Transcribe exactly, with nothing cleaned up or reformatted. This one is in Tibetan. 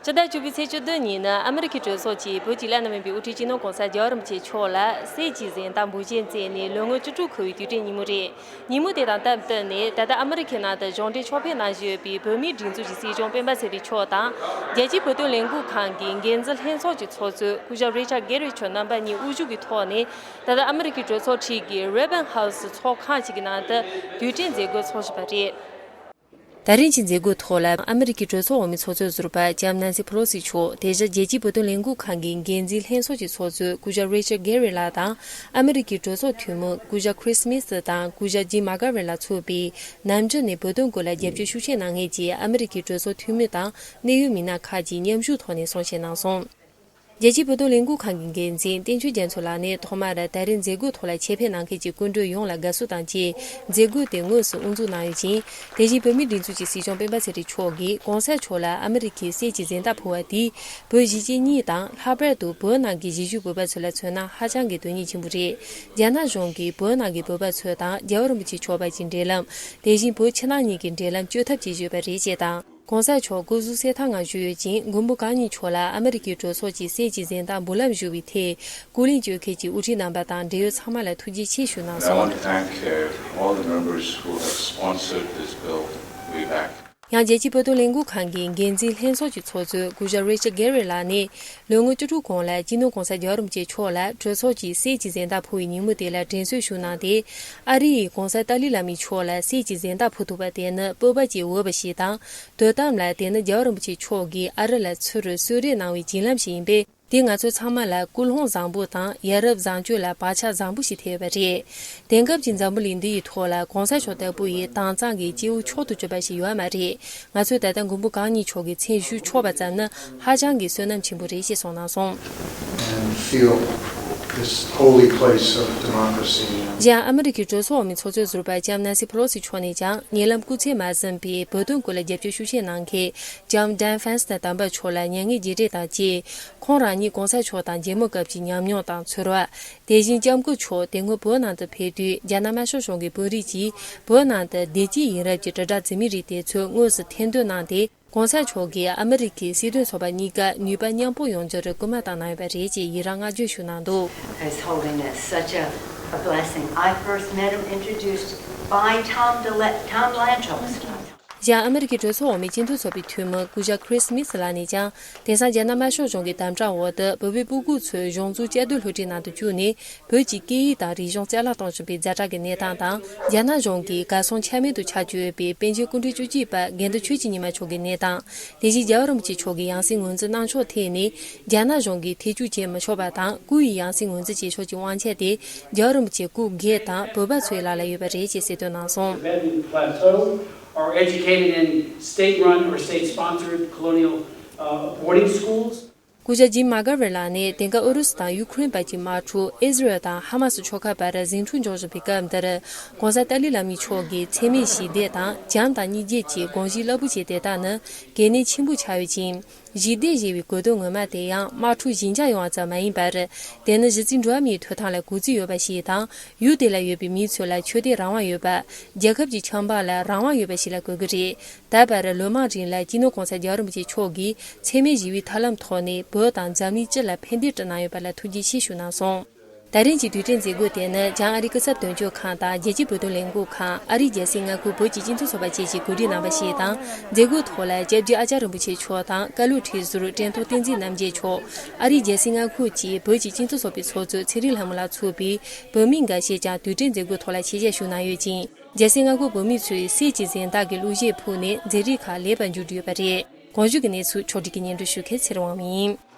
སྤྱི་ཟླ་བཅུ་པའི་ཚེས་བཅུ་བདུན་ཉིན་ནི་ཨ་མི་རི་ཀའི་གྲོས་ཚོགས་ཀྱིས་བོད་ཀྱི་བླ་ན་མེད་པའི་དབུ་ཁྲིད་སྤྱི་ནོར་༧གོང་ས་༧རྒྱལ་བ་རིན་པོ་ཆེ་མཆོག་ལ་སྲས་ཀྱི་གཟེངས་རྟགས་འབུལ་བཞེས་མཛད་ནས་ལོ་ངོ་བཅུ་དྲུག་འཁོར་བའི་དུས་དྲན་ཉིན་མོ་རེད། ཉིན་མོ་དེ་དང་སྟབས་བསྟུན་ནས། ད་ལྟ་ཨ་མི་རི་ཁའི་ནང་དུ་གཞུང་འབྲེལ་ཕྱག་ཕེབས་གནང་བཞིན་ཡོད་པའི་བོད་མིའི་སྒྲིག་འཛུགས་ཀྱི་སྲིད་སྐྱོང་སྤེན་པ་ཚེ་རིང་མཆོག་དང་། རྒྱལ་སྤྱིའི་བོད་དོན་ལས་འགུལ་ཁང་གི་འགན་འཛིན་ལྷན་ཚོགས་ཀྱི་ཚོགས་གཙོ་སྐུ་ཞབས་རི་ཆར་གྷེ་རི་མཆོག་རྣམ་པ་གཉིས་དབུ་བཞུགས་ཀྱི་ཐོག་ནས། ད་ལྟ་ཨ་མི་རི་ཀའི་གྲོས་ཚོགས་འཁྲིས་ཀྱི་Rubin House་ཚོགས་ཁང་ཞིག་གི་ནང་དུ་དུས་དྲན་མཛད་སྒོ་འཚོགས་བཞིན་པ་རེད། ད་རིང་གི་མཛད་སྒོའི་ཐོག་ལ་ཨ་མི་རི་ཀའི་གྲོས་ཚོགས་འོག་མའི་ཚོགས་གཙོ་ཟུར་པ་ལྕམ་ནན་སི་ཕེ་ལོ་སི་མཆོག་དེ་བཞིན་རྒྱལ་སྤྱིའི་བོད་དོན་ལས་འགུལ་ཁང་གི་འགན་འཛིན་ལྷན་ཚོགས་ཀྱི་ཚོགས་གཙོ་སྐུ་ཞབས་རི་ཆར་གྷེ་རི་ལགས་དང་། ཨ་མི་རི་ཀའི་གྲོས་ཚོགས་འཐུས་མི་སྐུ་ཞབས་ཁྲིས་སྨིད་དང་སྐུ་ཞབས་ཇིམ་མག་ཝེར་ལ་མཚོན་པའི་ནམ་རྒྱུན་ནས་བོད་དོན་སྐོར་ལ་རྒྱབ་སྐྱོར་ཤུགས་ཆེ་གནང་མཁན་གྱི་ཨ་མི་རི་ཀའི་གྲོས་ཚོགས་འཐུས་མི་དང་གནད་ཡོད་མི་སྣ་ཁག་ཅིག་མཉམ་ཞུགས་ཐོག་ནས་གསུང་བཤད་གནང་སོང་། རྒྱལ་སྤྱིའི་བོད་དོན་ལས་འགུལ་ཁང་གི་འགན་འཛིན་བསྟན་ཆོས་རྒྱ་མཚོ་ལགས་ནས་ཐོག་མར་ད་རེས་མཛད་སྒོའི་ཐོག་ལ་ཆེད་ཕེབས་གནང་མཁན་གྱི་སྐུ་མགྲོན་ཡོངས་ལ་དགའ་བསུ་དང་བཅས་མཛད་སྒོ་དེ་དངོས་སུ་དབུ་འཛུགས་གནང་ཡོད་ཅིང་། དེ་བཞིན་བོད་མིའི་སྒྲིག་འཛུགས་ཀྱི་སྲིད་སྐྱོང་སྤེན་པ་ཚེ་རིང་མཆོག་གིས་གོང་ས་མཆོག་ལ་ཨ་མི་རི་ཁའི་སྲས་ཀྱི་གཟེངས་རྟགས་ཕུལ་བ་དེས་བོད་གཞིས་བྱེས་གཉིས་དང་། ལྷག་པར་དུ་བོད་ནང་གི་གཞིས་བཞུགས་བོད་པ་ཚོ་ལ་མཚོན་ན་ཧ་ཅང་གི་དོན་སྙིང་ཆེན་པོ་རེད། རྒྱ་ནག་གཞུང་གིས་བོད་ནང་གི་བོད་པ་ཚོ་དང་རྒྱལ་བ་རིན་པོ་ཆེ་མཆོག་བར་གྱི་འབྲེལ་ལམ། དེ་བཞིན་བོད་ཕྱི་ནང་གཉིས་ཀྱི་འབྲེལ་ལམ་བཅོས་ཐབས་བྱེད་བཞིན་ཡོད་པ་རེད་ཅེས་དང་། གོང་ས་མཆོག་སྐུ་གཟུགས་གསལ་ཐང་ངང་བཞུགས་ཡོད་ཅིང་། མགོན་པོ་གང་ཉིད་མཆོག་ལ་ཨ་མི་རི་ཀའི་གྲོས་ཚོགས་ཀྱི་སྲས་ཀྱི་གཟེངས་རྟགས་འབུལ་ལམ་ཞུ་བའི་ཐད་སྐུ་ལས་བསྐྱོན་མཁན་གྱི་དབུ་ཁྲིད་རྣམ་པ་དང་འབྲེལ་ཡོད་ཚང་མ་ལ་ཐུགས་རྗེ་ཆེ་ཞུ་གནང་I want to སོང་། thank uh, all the members who have sponsored this bill. We back. ཡང་རྒྱལ་སྤྱིའི་བོད་དོན་ལས་འགུལ་ཁང་གི་འགན་འཛིན་ལྷན་ཚོགས་ཀྱི་ཚོགས་གཙོ་སྐུ་ཞབས་རི་ཆར་གྷེ་རི་ལགས་ནས། ལོ་ངོ་བཅུ་དྲུག་གོང་ལ་སྤྱི་ནོར་༧གོང་ས་༧རྒྱལ་བ་རིན་པོ་ཆེ་མཆོག་ལ་གྲོས་ཚོགས་ཀྱིས་སྲས་ཀྱི་གཟེངས་རྟགས་ཕུལ་བའི་ཉིན་མོ་དེ་ལ་དྲན་གསོ་ཞུ་གནང་སྟེ། ཨ་རི་ཡི་༧གོང་ས་ཏཱ་ལའི་བླ་མའི་མཆོག་ལ་སྲས་ཀྱི་གཟེངས་རྟགས་ཕུལ་ཐུབ་པ་དེ་ནི་སྤོབས་པ་བྱེད་འོས་པ་ཞིག་དང་། དོན་དམ་ལ་དེ་ནི་རྒྱལ་བ་རིན་པོ་ཆེ་མཆོག་གིས་ཨ་རི་ལ་ཚུར་གསོལ་རས་གནང་བའི་བརྒྱུད་ལམ་ཞིག་ཡིན་པས། དེས་ང་ཚོ་ཚང་མ་ལ་སྐུལ་སློང་བཟང་པོ་དང་ཡ་རབས་བཟང་སྤྱོད་ལ་བག་ཆགས་བཟང་པོ་ཞིག་ཐེབས་ཡོད་པ་རེད། དེང་སྐབས་ཀྱི་འཛམ་བུ་གླིང་འདི་ཡི་ཐོག་ལ་༧གོང་ས་མཆོག་ལྟ་བུ་ཡི་དྭངས་གཙང་གི་སྐྱེ་བོ་མཆོག་ཏུ་གྱུར་པ་ཞིག་ཡོད་མ་རེད། ང་ཚོས་ད་ལྟ་མགོན་པོ་གང་ཉིད་མཆོག་གི་མཚན་ཞུ་ཆོག་པ་ཙམ་ནི་ཧ་ཅང་གི་བསོད་ནམས་ཆེན་པོ་རེད་ཅེས་གསུངས་གནང་སོང་། And feel this holy place of democracy. གཞན་ཨ་མི་རི་ཀའི་གྲོས་ཚོགས་འོག་མའི་ཚོགས་གཙོའི་ཟུར་པ་ལྕམ་ནན་སི་ཕེ་ལོ་སི་མཆོག་ནས་ཀྱང་ཉེ་ལམ་སྐུ་ཚེ་མ་ཟིན་པའི་བོད་དོན་སྐོར་ལ་རྒྱབ་སྐྱོར་ཤུགས་ཆེ་གནང་མཁན་ལྕམ་ཌན་ཧྥན་སྟན་དམ་པ་མཆོག་ལ་མྱ་ངན་རྗེས་དྲན་དང་བཅས། ཁོང་རང་ཉིད་༧གོང་ས་མཆོག་དང་མཇལ་མོ་སྐབས་ཀྱི་ཉམས་མྱོང་དང་ཚོར་བ། དེ་བཞིན་ལྕམ་སྐུ་མཆོག་དེ་སྔོན་བོད་ནང་དུ་ཕེབས་དུས་རྒྱ་ནག་དམར་ཤོག་གཞུང་གི་དཔོན་རིགས་ཀྱིས་བོད་ནང་དུ་བདེ་སྐྱིད་ཡིན་རབས་ཀྱི་དྲིལ་བསྒྲགས་འཛིན་མི་རིགས་དེ་ཚོ་དངོས་སུ་ཐེར་འདོན་གནང་སྟེ། གོང་ས་མཆོག་གིས་ཨ་མི་རི་ཀའི་སྲིད་དོན་ཚོགས་པ་གཉིས་ཀ་ནུས་པ་མཉམ་སྤུངས་ཡོང་རྒྱུར་སྐུལ་མ་བཏང་གནང་ཡོད་པ་རེད་ཅེས་ཡི་རང་བསྔགས་བརྗོད་ཞུ་གནང་འདུག His Holiness, such a, a blessing. I first met him introduced by Tom, Dele- Tom Lantos. གཞན་ཨ་མི་རི་ཀའི་གྲོས་ཚོགས་འོག་མའི་སྤྱི་འཐུས་ཚོགས་པའི་འཐུས་མི་སྐུ་ཞབས་ཁྲིས་སྨིད་ལགས་ནས་ཀྱང་། དེང་སང་རྒྱ་ནག་དམར་ཤོག་གཞུང་གི་དམ་དྲག་འོག་ཏུ་བོད་པའི་སྤུ་གུ་ཚོས་གཞུང་བཙུགས་བཅའ་སྡོད་སློབ་གྲྭའི་ནང་དུ་བཅུག་ནས། བོད་ཀྱི་སྐད་ཡིག་དང་རིག་གཞུང་རྩ་བརླག་གཏོང་བཞིན་པའི་ཛ་དྲག་གི་གནས་སྟངས་དང་། རྒྱ་ནག་གཞུང་གིས་གར་སོང་ཆ་མེད་དུ་ཆགས་བཅུག་ཡོད་པའི་པཎ་ཆེན་སྐུ་ཕྲེང་བཅུ་གཅིག་པ་དགེ་འདུན་ཆོས་ཀྱི་ཉི་མ་མཆོག་གི་གནས་སྟངས། དེ་བཞིན་རྒྱལ་བ་རིན་པོ་ཆེ་མཆོག་གི་ཡང་སྲིད་ངོས་འཛིན་གནང་ཕྱོགས་ཐད་ནས། རྒྱ་ནག་གཞུང་གིས་ཐེ་བྱུས་བྱེད་མི་ཆོག་པ་དང་། སྐུ་ཡི་ ཡང་སྲིད་ངོས་འཛིན་བྱེད་ཕྱོགས་ཀྱི་དབང་ཆ་དེ། རྒྱལ་བ་རིན་པོ་ཆེ་སྐུ་སྒེར་དང་བོད་པ་ཚོའི་ལག་ལ་ཡོད་པ་རེད་ཅེས་གསལ་སྟོན་གནང་སོང་། Tibetan plateau are educated in state-run or state-sponsored colonial uh, boarding schools. སྐུ་ཞབས་ཇིམ་མག་ཝེར་ལགས་ནས་དེང་སྐབས་ཨུ་རུ་སུ་དང་ཡུ་ཁུ་རེན་བར་གྱི་དམག་འཁྲུག་ཨི་ཟི་རལ་དང་ཧ་མ་སི་ཕྱོགས་ཁག་བར་ཟིང་འཁྲུག་འབྱུང་བཞིན་པའི་སྐབས་འདིར། ྋགོང་ས་ཏཱ་ལའི་བླ་མ་མཆོག་གིས་འཚེ་མེད་ཞི་བདེ་དང་བྱམས་དང་སྙིང་རྗེ་བཅས་དགོངས་གཞི་རླབས་པོ་ཆེ་དེ་དག་ནི་གལ་གནད་ཆེན་པོ་ཆགས་ཡོད་ཅིང་། ཞི་བདེ་ཞེས་པའི་གོ་དོན་ངོ་མ་དེ་ཡང་དམག་འཁྲུག་ཞི་འཇགས་ཡོང་བ་ཙམ་མ་ཡིན་པར། དེ་ནི་གཞི་རྩའི་འགྲོ་བ་མིའི་ཐོབ་ཐང་ལ་གུས་བརྩི་ཡོད་པ་ཞིག་དང་། ཡུལ་དེ་ལ་ཡོད་པའི་མི་ཚོ་ལ་ཆོས་དད་རང་དབང་ཡོད་པ། རྒྱལ་ཁབ་ཀྱི་ཆབ་འབངས་ལ་རང་དབང་ཡོད་པ་ཞིག་ལ་གོ་གི་རེད། ད་བར་ལོ་མང་རིང་ལ་སྤྱི་ནོར་༧གོང་ས་༧རྒྱལ་བ་རིན་པོ་ཆེ་མཆོག་གིས་འཚེ་མེད་ཞི་བའི་ཐབས་ལམ་ཐོག་ནས་བོད་དང་འཛམ་གླིང་སྤྱི་ལ་ཕན་བདེ་བསྐྲུན་གནང་ཡོད་པ་ལ་ཐུགས་རྗེ་ཆེ་ཞུ་གནང་སོང་། ད་རིང་གི་དུས་དྲན་མཛད་སྒོ་དེ་ནི་བྱང་ཨ་རིའི་སྐུ་ཚབ་དོན་གཅོད་ཁང་དང་རྒྱལ་སྤྱིའི་བོད་དོན་ལས་འགུལ་ཁང་། ཨ་རིའི་རྒྱལ་སྲས་མངའ་ཁུལ་བོད་ཀྱི་སྤྱི་མཐུན་ཚོགས་པ་བཅས་ཀྱིས་གོ་སྒྲིག་གནང་བ་ཞིག་དང་། མཛད་སྒོའི་ཐོག་ལ་སྐྱབས་རྗེ་ཨ་ཅར་རིན་པོ་ཆེ་མཆོག་དང་། བཀའ་བློན་ཁྲི་ཟུར་དྲན་ཐོག་བསྟན་འཛིན་རྣམ་རྒྱལ་མཆོག་ཨ་རིའི་རྒྱལ་སྲས་མངའ་ཁུལ་གྱི་བོད་ཀྱི་སྤྱི་མཐུན་ཚོགས་པའི་ཚོགས་གཙོ་ཚེ་རིང་ལྷ་མོ་ལགས་ཚུད་པའི་བོད་མི་འགའ་ཤས་ཀྱང་དུས་དྲན་མཛད་སྒོའི་ཐོག་ལ་ཆེད་བཞག་ཞུགས་གནང་ཡོད་ཅིང་། རྒྱལ་སྲས་མངའ་ཁུལ་བོད་མི་ཚོས་སྲས་ཀྱི་གཟེངས་རྟགས་ཀྱི་གླུ་གཞས་ཕུལ་ནས་མཛད་རིམ་ཁག་ལེགས་པར་མཇུག་བསྒྲིལ་ཡོད་པ་རེད། གོང་ཞུས་ཀྱི་གནས་ཚུལ་ཕྱོགས་སྒྲིག་གིས་སྙན་སྒྲོན་ཞུ་མཁན་ཚེ་རིང་དབང་མོ་ཡིན།